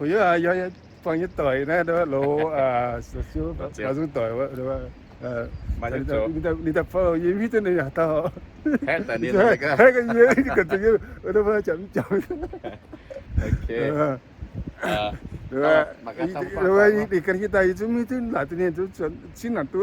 Yie buangh nyei doic naaiv, loz, siou, loz zungv doic, ninh daaih fouv yie mv hiuv duqv ninh yaac taux. Haeqv ga'nyie, ga'nyie, jaax mv jaax. Ninh ganh hiuv daaih yie zungv mv hiuv duqv laaic duqv ninh zungv cingv naanc duqv.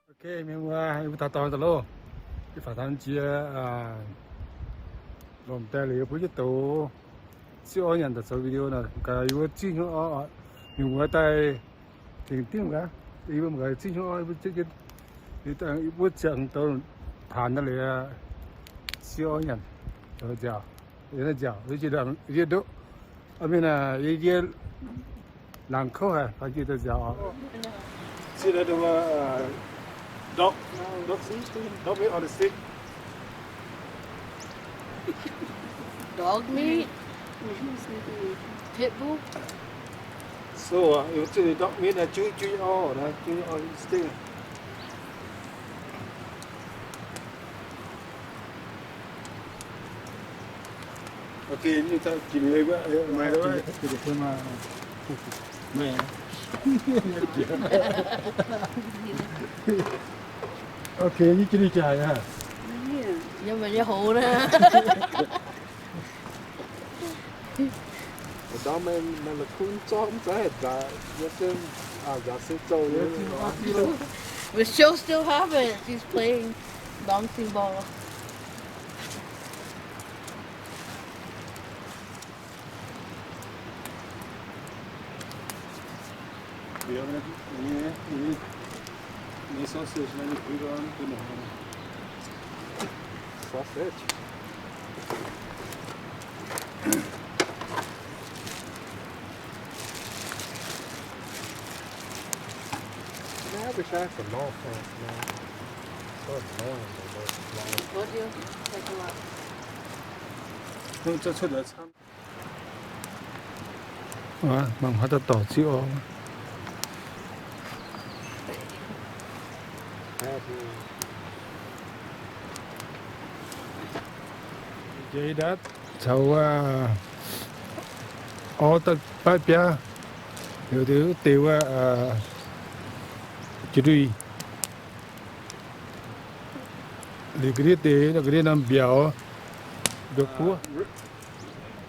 Ok, mienh muoz, yie mbuo daaih dorngx daaih loh. Yie faaux dangh jiex lomc daaih liuz, yie mbuo yietv douz ziqv orv nyanc daaih zoux video nor, gaax yie mbuo ziqv hnyouv orv, mienh muoz daaih tengx dimv gaax, yie mbuo mangc gaax ziqv hnyouv orv, yie mbuo ziqv, yie mbuo ziangh douz paanx daaih liuz, ziqv orv nyanc, zoux nziaauc, nziaauc, yie nduqc, I mean, yie, yie laangz kouv haic, fai jiex daaih nziaauc oc. See the, the, uh, dog, dog, dog meat on the stick. Dog meat? Pit bull? So, uh, you see the dog meat, uh, chew, chew all, uh, chew all the stick. Okay, you talk to me, uh, my, uh, okay, you can try, yeah. Yiem mbuo nyei hoz naaiv. But show still have it. She's playing bouncing ball. Sausage. Mangc haaix dauh dorc ziqv orv. Jai Dad caux orv daaih baeqv biaav, heuc deix wuov Jai Duih. Liuz ga'ndiev deix, ga'ndiev norm mbiauz, mbiauz buov.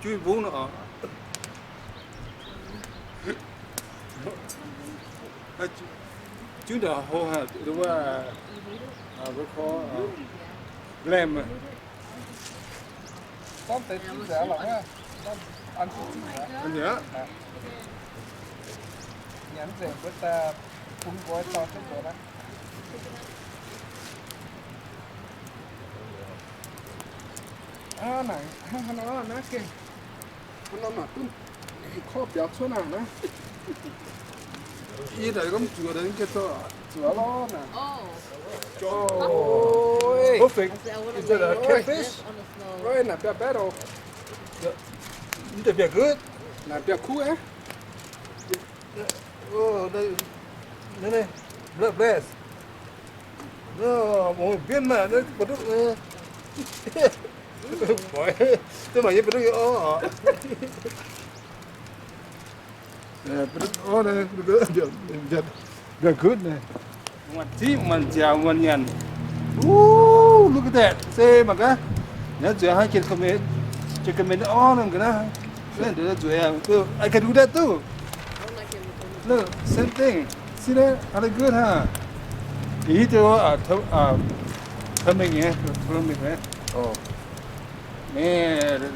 Juiv mbungv nor. Juiv ndongc hov haic, wuov, lamb. Naaic, hnangv haaix nor naaiv gengh, hnangv nor mangc duqv korv biaux cuotv naaic naaiv. Yie naaic gorngv zuoqc naaic gengh zuoqc lorqc naaic. Perfect. Is that a catfish? Naaic biauv baeqv oc. Mv deix biauv good. Naaic biauv kuv aqv. Blood bless. Mbienv naaic, mv baac duqv, mv baac yie mv baac duqv orv. Very good. Ooh, look at that. Se mangc gaax. Naaiv nzueic hnangv jiex ga'mienh, jiex ga'mienh orv nor ga'naaiv. Nzueic aqv. I can do that too. Look, same thing. See that? How they good, huh? Ih, hiuv duqv, uh, to-, uh, turmeric nyei, turmeric nyei. Oh. Man, the,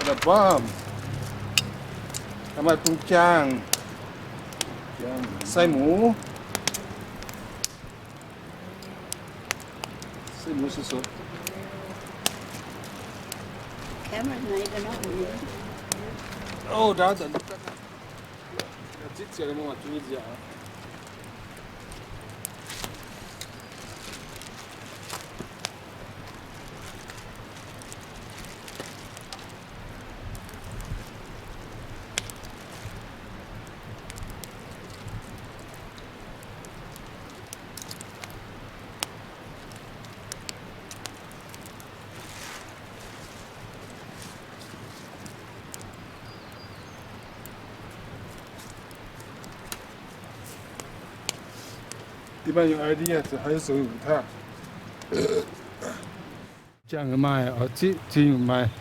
the bomb. Maaih bung jaang. Sai muc. Sai muc sou sou. Camera nai ga'naaiv. Oh, da, da, da. Zipv ziangx mangc zuiz nziaauc. Da'faanh yungz idea, haaix zoux taav. Jangx maaih, oix zipv zingh maaih.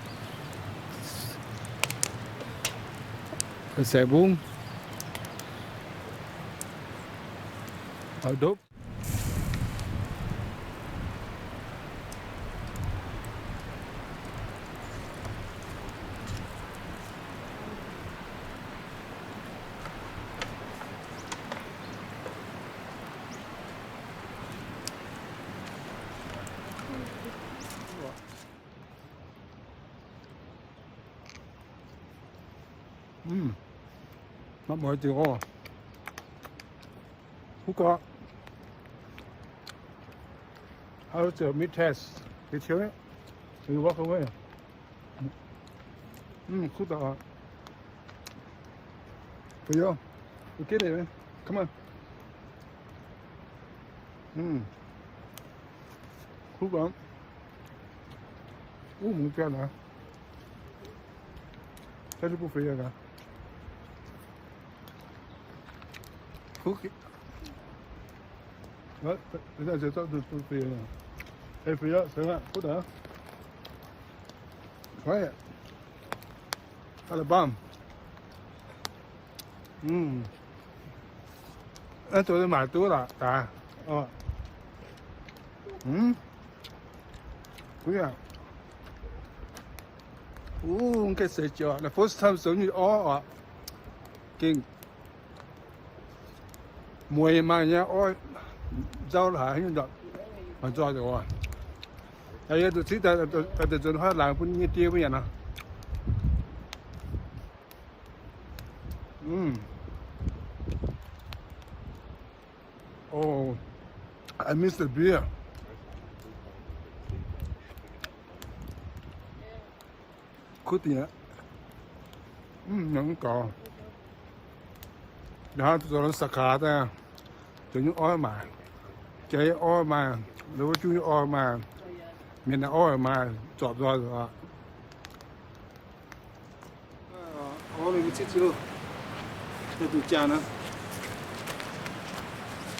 Saeng mbungv. Oix ndopv. Mm. Maiv mueiz diuh orv. Huv gorqv. How's the meat taste? Did you hear it? You walk away. Mm, cool dog. For you. You get it, man. Come on. Mm. Cool dog. Ui, mungz jaa naaic. Taaih duqv bun Fei Yie gaax. Kuv. Aa, Fei Yie, Fei Yie, kuv daaih. Try it. Aa, la'baamh. Mm. Aa, zuqc maaic duqv lorqc, daaih. Orv. Mm. Kuv yaac. Uh, mv gaengh seix ziouc. The first time zoux nyei orv oc. Gengh mueiz maaih nyei orv, nzauh haic nyei ndortv. Maaih nzoih oc. Yie zuqc cingv daaih, daaih nzuonx huaav laangz bun nyei die mbuo nyanc nor. Mm. Oh, I miss the beer. Kuv dingc aqv. Mm, nyanc mv gaux. Hnangv zoux sa'kaax daaih, zoux nyei orv maaic. Jai orv maaih, wuov junv orv maaih, mienh naaiv orv maaih, zorpc nzoih oc. Orv mingh mbuo zipv ziqv loh, daaih duqv jaa naaiv.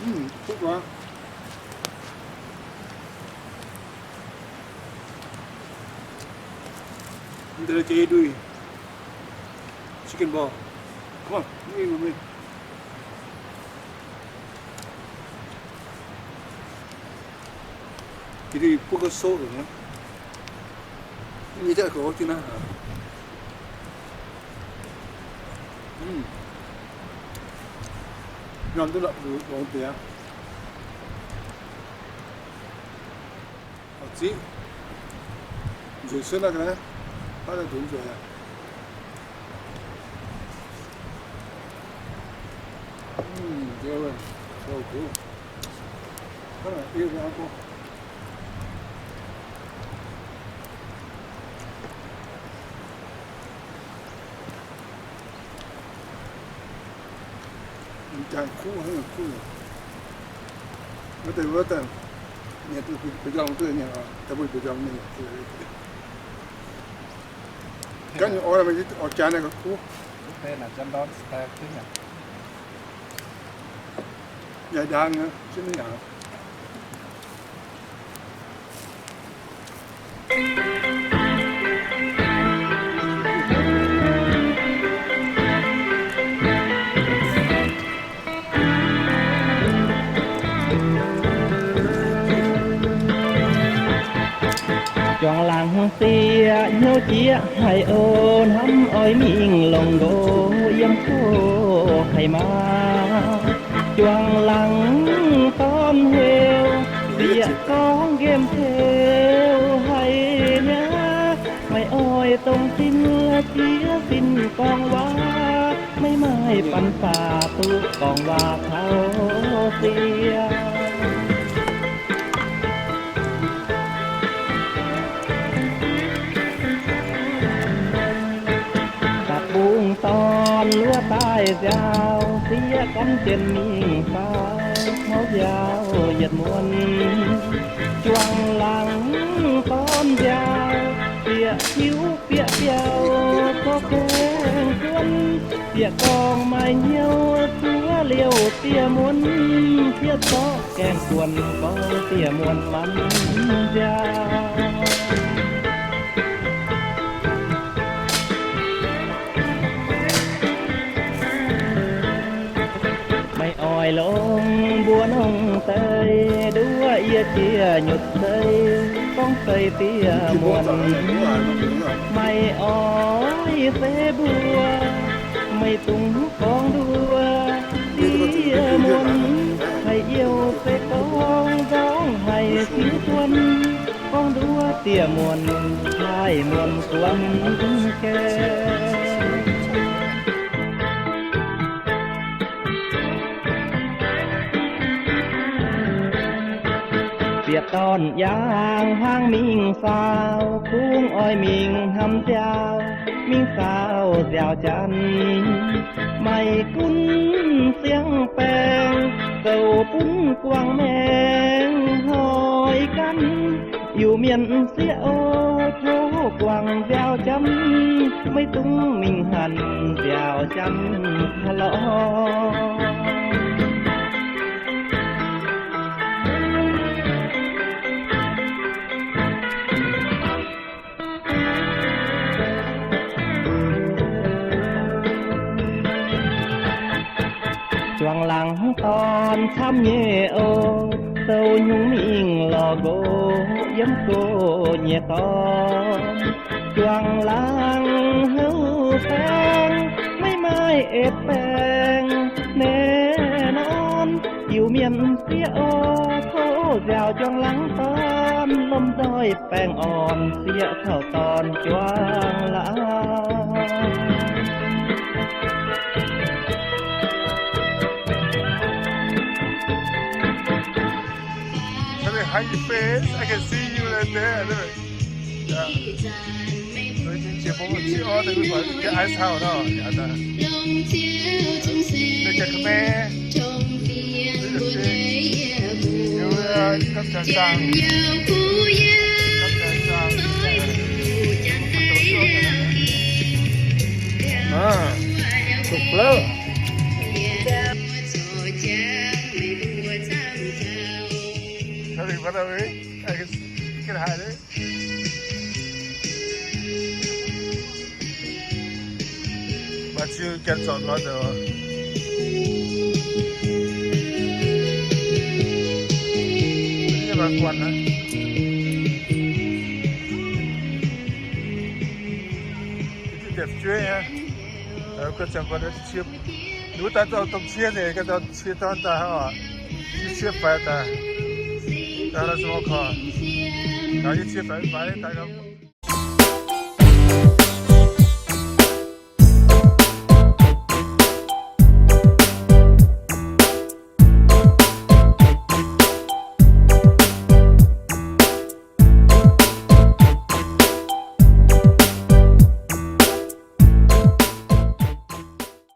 Mv, duqv guaax. Mv deix jai ndui. Chicken ball. Come on, move, move, move. Jai ndui butv gauh soqv nor. Mv nyei jatv goux jienv naaiv. Mv, norm duqv longx deix aqv. Horpc ziqv. Nzueic cuotv naaiv ga'naaiv, baav daaih nzueic aqv. Jangx kuv hnangv kuv. Wuov deix wuov deix, mienh duqv ba'njormh duqv nyei, daaih mbuo ba'njormh mienh. Ganh nyei orv, orv jaa naaiv gauh kuv. Yaac ndaang, ziex ndaangc. Juangc laangz sieqv hnyouv jieqv haic oc, hnamv oix mingh longc nqox yiem kov haic maah. Juangc laangz dorn heuc, sieqv gorngv nqemh heuc haic niaa, meih oix dongh sin jiex sin gorngv waac, meih maaih banh faax duqv gorngv waac taux sieqv. Da'bung dorn wuov daaih nziaaux, sieqv gorngv jienv mingh faaux, hmuv nziaaux yietc muonz. Juangc laangz dorn nziaaux, sieqv tiuv bieqc biauv, zorqv gaengh guonv. Sieqv gorngv maaih hnyouv zuov liouh dieh muonz, sieqv zorqv gaengh guonv gorngv dieh muonz manc nziaaux. Meih oix longc mbuo nongh deix, nduov yie jiex nyutc seix, gorngv seix dieh muonz. Meih oix seix mbuo, meih dungx gorngv nduov dieh muonz. Haih youh se gorngv nzorng haih siev guon, gorngv nduov dieh muonz, haih muonz guon gaengh. Bieqc dorn yangh hlang mingh saau, kungx oix mingh hnamv nziaaux, mingh saau nziaaux janx. Maaih gunv siang-baengh, zoux bun guangc maengx hnoi ganh. Iu-Mienh sieqv o, tov guangc nziaaux janx, maiv dungx mingh hanc nziaaux janx lorz. Juangc laangz dorn camv nyei oc, zoux nyungc mingh lorz nqox yiem gox nyei dorn. Juangc laangz houv baeng, maiv maaih eix baeng naev norm. Iu-Mienh sieqv o, tov nziaaux juangc laangz dorn, lomh nzoih baengh orn, sieqv caux dorn juangc laangz. Hello, how you face? I can see you right there. Look. Yeah. Look at your face. Look at your face. Gapv jaax zaangh. Gapv jaax zaangh. Aa, duqv blauv. Sorry, brother, eh? I can, can hide it. Maaih ziu janx zorc lorz deix oc. Yie mangc guanh aqv. Diqv deix fu'jueiv aqv. Guei ziangh guanh cie, wuov daaih zoux domh cie nzengc, ga'dauh cie dorn daaih oc. Yie cie faix daaih. Daaih la'small car. Gaax yie cie faix faix daaih.